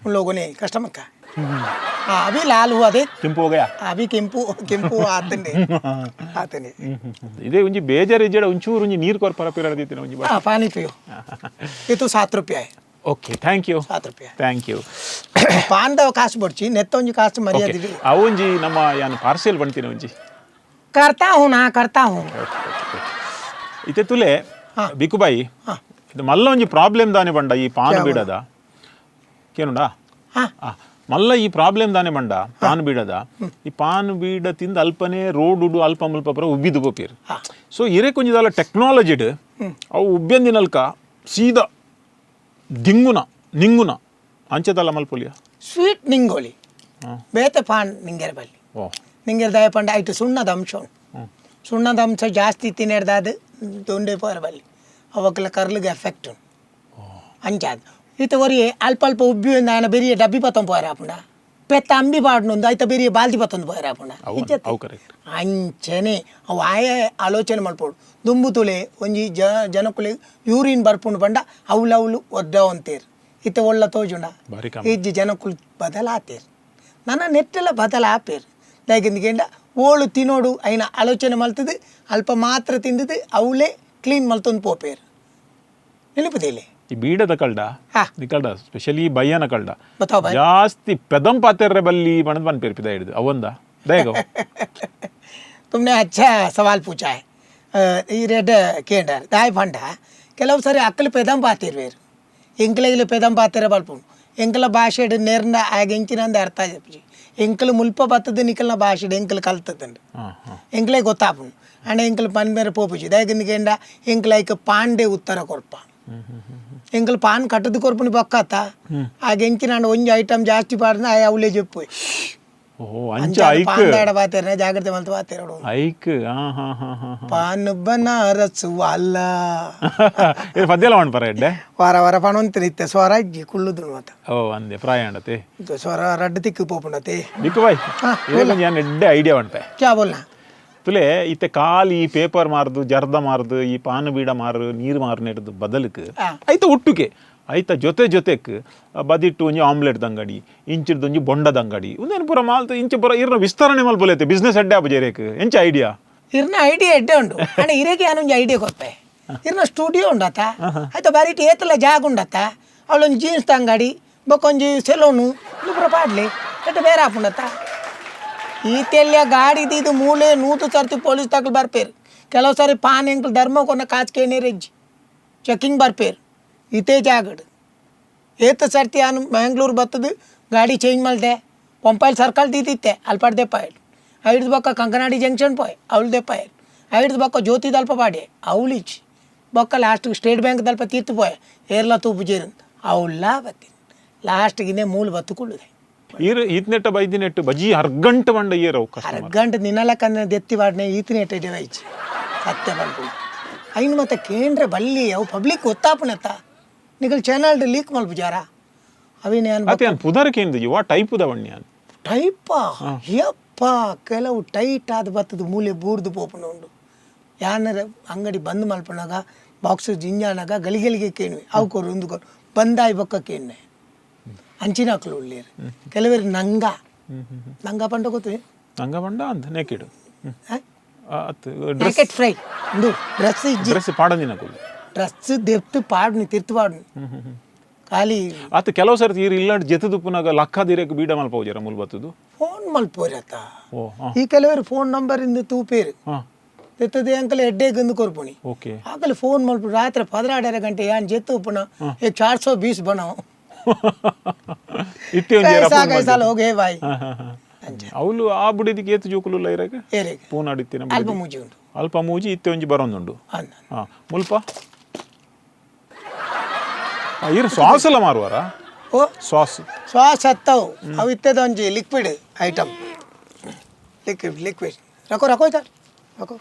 उन लोगों ने कस्टमर का। हाँ, अभी लाल हुआ देख। ಕೆಂಪು ಹೋಗಯಾ? अभी ಕೆಂಪು ಕೆಂಪು ಆತಂಡೆ ಆತಂಡೆ. ಇದೇ ಒಂಜಿ ಬೇಜಾರ್ ಇಜ್ಜಡ ಒಂಚೂರು ಒಂಜಿ ನೀರು ಕೊರ್ಪರ ಪಿರಡ್ದಿತ್ತಿನ ಒಂಜಿ. हाँ, पानी पियो। ये तो 7 रुपया है। Okay, thank you. 7 ರೂಪಾಯಿ. Thank you. ಪಾನ್ದ ಕಾಸು ಬಡ್ಚಿ, ನೆತ್ತೊಂಜಿ ಕಾಸು ಮರ್ಯಾದೆ. ಅವು ಒಂಜಿ ನಮ್ಮ ಯಾನ್ ಪಾರ್ಸೆಲ್ ಬಂತೀನಿ ಒಂಜಿ. करता हूँ ना, करता हूँ. ಇತ್ತೆ ತುಲೆ ಬಿಕುಬಾಯಿ, ಇದು ಮಲ್ಲ ಒಂಜಿ ಪ್ರಾಬ್ಲಮ್ ದಾನೆ ಬಂಡ ಈ ಪಾನ್ ಬೀಡದ ಕೇನುಂಡಾ? ಹಾ. ಆ, ಮಲ್ಲ ಈ ಪ್ರಾಬ್ಲಮ್ ದಾನೆ ಬಂಡ ಪಾನ್ ಬೀಡದ, ಈ ಪಾನ್ ಬೀಡ ತಿಂದು ಅಲ್ಪನೆ ರೋಡ್ ಉಡು ಅಲ್ಪ ಮುಲ್ಪ ಪೂರ ಉಬ್ಬಿದು ಪೋಪೀರ್. ಸೊ ಇರೆ ಕೊಂಜಿದಾಲ ಟೆಕ್ನಾಲಜಿಡ್ ಅವು ಉಬ್ಬಿಯಂದಿನಲ್ಕ ಸೀದಾ ದಿಂಗುನ ನಿಂಗುನ ಅಂಚೆದಲ್ಲ ಮಲ್ಪೊಲಿಯ. ಸ್ವೀಟ್ ನಿಂಗೋಲಿ, ಬೇತೆ ಪಾನ್ ನಿಂಗೆರ ಬಲ್ಲಿ. ಓ. ನಿಂಗೆರ ದಯ ಪಂಡ ಐಟು ಸುಣ್ಣದ ಅಂಶ ಉಂಟು. ಸುಣ್ಣದ ಅಂಶ ಜಾಸ್ತಿ ತಿನ್ನೇರ್ದಾದ ದೊಂಡೆ ಪೋರ ಬಲ್ಲಿ, ಅವಕ್ಕೆಲ್ಲ ಕರ್ಲಿಗೆ ಎಫೆಕ್ಟ್ ಉಂಟು. ಅಂಚಾದ್ ಇತ್ತೆ ಒರಿ ಅಲ್ಪ ಅಲ್ಪ ಉಬ್ಬಿ ఆయన ಬೆರಿಯ ಡಬ್ಬಿ ಪತ್ತೊಂದು ಪೋಯರ ಆಪುಂಡ, ಪೆತ್ತ ಅಂಬಿ ಪಾಡ್ನೊಂದು ಐತ ಬೆರಿಯ ಬಾಲ್ದಿ ಪತ್ತೊಂದು ಪೋಯರ ಆಪುಂಡ? ಅವು ಅವು ಕರೆಕ್ಟ್. ಅಂಚನೆ ಅವು ಆಯೆ ಆಲೋಚನೆ ಮಲ್ಪೊಡು. ದುಂಬು ತುಲೆ ಒಂಜಿ ಜನಕುಲೆ ಯೂರಿನ್ ಬರ್ಪುಂಡು ಪಂಡ ಅವ್ಲು ಅವ್ಲು ಒದ್ದ ಅಂತೇರು. ಇತ್ತೆ ಒಳ್ಳ ತೋಜುಂಡ? ಬಾರಿ ಕಮ್ಮಿ. ಇಜ್ಜಿ. ಜನಕುಲು ಬದಲಾತೇರು, ನನ್ನ ನೆಟ್ಟೆಲ್ಲ ಬದಲಾಪೇರು. ದಾಯೆಗಂದ ಓಳು ತಿನ್ನೋಡು ಐನ ಆಲೋಚನೆ ಮಲ್ತದು, ಅಲ್ಪ ಮಾತ್ರ ತಿಂದದು ಅವಲೇ ಕ್ಲೀನ್ ಮಲ್ತೊಂದು ಪೋಪೇರು. ನೆನಪುದಿಲ್ಲ. ಈ ಬೀಡದ ಕಲ್ಡ ನಿಕಲ್ಡ ಸ್ಪೆಷಲಿ ಬಯ್ಯನ ಕಲ್ಡ ಬತ್ತಾವ ಬಾಯ್. ಜಾಸ್ತಿ ಪೆದಂ ಪಾತೆರ್ರೆ ಬಲ್ಲಿ ಬಣದ್ ಬನ್ ಪೇರ್ಪಿದ ಹಿಡಿದು ಅವಂದ ದಯಗೋ. तुमने अच्छा सवाल पूछा है. ಈ ರೇಟ್ ಕೇಂಡಾರ್ ದಾಯ್ ಪಂಡ ಕೆಲವು ಸರಿ ಅಕ್ಕಲು ಪೆದಂ ಪಾತಿರ್ವೇರು, ಎಂಕ್ಲೆಗಿಲ ಪೆದಂ ಪಾತಿರ ಬಲ್ಪುಂಡು. ಎಂಕಲ ಭಾಷೆಡ್ ನೇರ್ನ ಆಗ ಎಂಚಿನಂದ ಅರ್ಥ చెప్పి ಎಂಕಲು ಮುಲ್ಪ ಬತ್ತದ ನಿಕಲ್ನ ಭಾಷೆಡ್ ಎಂಕಲು ಕಲ್ತದಂಡು. ಹಾ ಹಾ ಎಂಕ್ಲೆ ಗೊತ್ತಾಪುಂಡು. ಅಂಡ ಎಂಕಲು ಪನ್ಮೇರೆ ಪೋಪುಜಿ. ದಾಯಕಂದ ಎಂಕಲ ಐಕ್ ಪಾಂಡೆ ಉತ್ತರ ಕೊರ್ಪ. ಎಂಕಲು ಪಾನ್ ಕಟ್ಟದು ಕೊರ್ಪುನಿ ಬೊಕ್ಕತ್ತ ಆಗ ಎಂಚಿನಾಂಡ ಒಂಜಿ ಐಟಮ್ ಜಾಸ್ತಿ ಪಾಡ್ನ ಆಯ್ ಅವಲೇ చెప్పು. ಓ, ಅಂಚ ಐಕ್. ಪಾನ್ ದಾಡ ಪಾತೆರ್ನ ಜಾಗ್ರತೆ ಮಲ್ತು ಪಾತೆರಡು. ಐಕ್, ಹಾ ಹಾ ಹಾ ಹಾ ಹಾ. ಪಾನ್ ಬನಾರಸ್ ವಾಲ. ಇದು ಪದ್ಯಲ ಪರ ಎಡ್ಡೆ. ವಾರ ವಾರ ಪಣೊಂತಿನ ಇತ್ತೆ ಸ್ವರ ಇಜ್ಜಿ, ಕುಳ್ಳುದು ಮಾತ. ಓ, ಅಂದೆ ಪ್ರಾಯ ಅಂಡತೆ. ಸ್ವರ ರಡ್ಡು ತಿಕ್ಕು ಪೋಪುಂಡತೆ. ಬಿಕ್ಕು ಬಾಯ್, ಇದೇ ಒಂಜಿ ಯಾನ್ ಎಡ್ಡೆ ಐಡಿಯಾ ಉಂಟೆ. ಕ್ಯಾ ಬೋಲ್ನಾ? ತುಲೆ, ಇತ್ತೆ ಖಾಲಿ ಈ ಪೇಪರ್ ಮಾರ್ದು, ಜರ್ದ ಮಾರ್ದು, ಈ ಪಾನು ಬೀಡ ಮಾರು, ನೀರು ಮಾರು ನೆಡ್ದು ಬದಲಕ್ಕೆ ಐತ ಒಟ್ಟುಕೆ ಐತ ಜೊತೆ ಜೊತೆಕ್ ಬದಿಟ್ಟು ಒಂಜಿ ಆಮ್ಲೆಟ್ ದಂಗಡಿ, ಇಂಚಿಡ್ದು ಒಂಜಿ ಬೊಂಡದ ಅಂಗಡಿ, ಒಂದೇನು ಪೂರ ಮಾಲ್ತು ಇಂಚ ಪೂರ ಇರ್ನ ವಿಸ್ತರಣೆ ಮಲ್ಪೊಲೈತೆ. ಬಿಸ್ನೆಸ್ ಅಡ್ಡೆ ಆಪುಜೇರೇಕ್? ಎಂಚ ಐಡಿಯಾ? ಇರ್ನ ಐಡಿಯಾ ಎಡ್ಡೆ ಉಂಡು. ಅಣ್ಣ, ಇರೆಗೆ ಯಾನೊಂಜಿ ಐಡಿಯಾ ಕೊರ್ಪೆ. ಇರ್ನ ಸ್ಟುಡಿಯೋ ಉಂಡತ, ಆಯ್ತಾ? ಬಾರಿಟ್ ಏತಲ ಜಾಗ ಉಂಡತ? ಅವಳೊಂಜಿ ಜೀನ್ಸ್ ಅಂಗಡಿ, ಬೊಕ್ಕೊಂಜಿ ಸೆಲೂನು, ಇದು ಪೂರ ಪಾಡ್ಲಿ. ಎಟ್ಟು ಬೇರೆ ಆಪುಂಡತ? ಈ ತೆಲ್ಲಿಯ ಗಾಡಿ ಇದು ಮೂಲೆ ನೂತು ಸರ್ತಿ ಪೊಲೀಸ್ ತಕಲ್ ಬರ್ಪೇರು. ಕೆಲವು ಸಾರಿ ಪಾನ್ ಎಂಕಲ್ ಧರ್ಮ ಕೊನ್ನ ಕಾಚ್ ಕೇನೇರೆಜ್ಜಿ ಚೆಕಿಂಗ್ ಬರ್ಪೇರು. ಇತೇ ಜಾಗಡ್ ಏತ ಸರ್ತಿ ನಾನು ಮ್ಯಾಂಗ್ಳೂರು ಬತ್ತದು ಗಾಡಿ ಚೇಂಜ್ ಮಲ್ತೆ. ಪಂಪಾಯಿಲ್ ಸರ್ಕಲ್ ದೀದಿತ್ತೆ, ಅಲ್ಪಾಡ್ ದೆಪ್ಪಾಯಲ್. ಐಡ್ದು ಬೊಕ್ಕ ಕಂಕನಾಡಿ ಜಂಕ್ಷನ್ ಪೋಯ್, ಅವಳು ದೆಪ್ಪಾಯಲ್. ಐಡ್ದು ಬೊಕ್ಕ ಜ್ಯೋತಿ ದಲ್ಪ ಪಾಡೆ, ಅವಳಿಚ್. ಬೊಕ್ಕ last state bank ದಲ್ಪ ತೀರ್ತು ಪೋಯ್, ಏರ್ಲ ತೂಪು ಜೇರು, ಅವಳ ಬತ್ತೀನಿ. ಲಾಸ್ಟ್ಗಿನೇ ಮೂಲು ಬತ್ತು ಕುಳ್ಳುದೆ. ಈರ್ ಈತ್ನೆಟ್ಟ ಬೈದಿನೆಟ್ಟು ಬಜಿ ಅರ್ಗಂಟು ಬಂಡ ಏರವು ಕಸ್ಟಮರ್. ಅರ್ಗಂಟು ನಿನ್ನಲಕ್ಕಂದ್ರೆ ದೆತ್ತಿ ವಾಡ್ನೆ ಈತನೇಟ ಇಡಿವೈಚ್ ಸತ್ಯ ಪನ್ಪುಂಡು. ಐನು ಮತ್ತೆ ಕೇಂದ್ರ ಬಲ್ಲಿ ಅವು ಪಬ್ಲಿಕ್ ಗೊತ್ತಾಪುಣತ್ತ. ನಿಕಲ್ ಚಾನಲ್ ಲೀಕ್ ಮಲ್ಪುಜಾರ ಅವಿನ ಏನು? ಅತ್ತೆ, ಯಾನ್ ಪುದರ್ ಕೇಂದು ಯುವ ಟೈಪುದ ವಣ್ಯಾನ್. ಟೈಪ ಯಪ್ಪ, ಕೆಲವು ಟೈಟ್ ಆದ ಬತ್ತದ ಮೂಲೆ ಬೂರ್ದು ಪೋಪುನ ಉಂಡು. ಯಾನರ ಅಂಗಡಿ ಬಂದ್ ಮಲ್ಪನಾಗ ಬಾಕ್ಸ್ ಜಿಂಜಾನಾಗ ಗಲಿಗಲಿಗೆ ಕೇಣ್ವಿ, ಅವು ಕೊರು, ಒಂದು ಕೊರು, ಬಂದಾಯ್ ಬೊಕ್ಕ ಕೇಣ್ನೆ. ಅಂಚಿನಾಕ್ಲು ಉಳ್ಳೇರು. ಕೆಲವರು ನಂಗ ನಂಗ ಪಂಡ ಗೊತ್ತು? ನಂಗ ಬಂಡ ಅಂತ ನೇಕಿಡು ಅತ್ dress. Naked fry ಉಂದು ಡ್ರೆಸ್ ಇಜ್ಜಿ. ಡ್ರೆಸ್ ಪಾಡಂದಿನ ಕುಲ್ಲು. ಡ್ರೆಸ್ ದೆಪ್ತು ಪಾಡ್ನಿ, ತಿರ್ತು ಪಾಡ್ನಿ ಖಾಲಿ. ಆತ ಕೆಲವು ಸರ್ತಿ ಈರ್ ಇಲ್ಲಾಂಡ್ ಜೆತುದುಪ್ಪುನಾಗ ಲಕ್ಕದಿರಕ್ಕೆ ಬೀಡ ಮಲ್ಪೋಜರ ಮುಲ್ ಬತ್ತದು. ಫೋನ್ ಮಲ್ಪೋರತ್ತ. ಓ ಹಾ. ಈ ಕೆಲವರು ಫೋನ್ ನಂಬರ್ ಇಂದ ತೂಪೇರು. ತೆತ್ತದೆ ಅಂಕಲ್ ಎಡ್ಡೆ ಗಂದು ಕೊರ್ಪುಣಿ. ಆಕಲೆ ಫೋನ್ ಮಲ್ಪ ರಾತ್ರಿ 12:30 ಗಂಟೆ ಯಾನ್ ಜೆತ್ತು ಉಪ್ಪುನ एक 420 बनाओ. ಇತ್ತೆ ಒಂಜಿ ಏರ कैसा phone. कैसा लोग है भाई. ಅವಳು ಆ ಬುಡಿದಿಗೆ ಏತು ಜೋಕುಲು ಇರಾಗ? ಏರಿಗೆ? ಪೂನ್ ಆಡಿತ್ತಿನ. ಅಲ್ಪ ಮೂಜಿ ಉಂಟು. ಅಲ್ಪ ಮೂಜಿ. ಇತ್ತೆ ಒಂಜಿ ಬರೋಂದುಂಡು. ಅಂದ. ಹಾ, ಮುಲ್ಪ ಇರು ಸಾಸ್ ಎಲ್ಲ ಮಾರುವಾರ? ಓ. ಸಾಸ್. ಸಾಸ್ ಹತ್ತವು. ಅವು ಇತ್ತದ ಒಂಜಿ liquid item, liquid liquid. ರಕೋ ರಕೋ, ಇದ್ದಾರೆ ರಕೋ.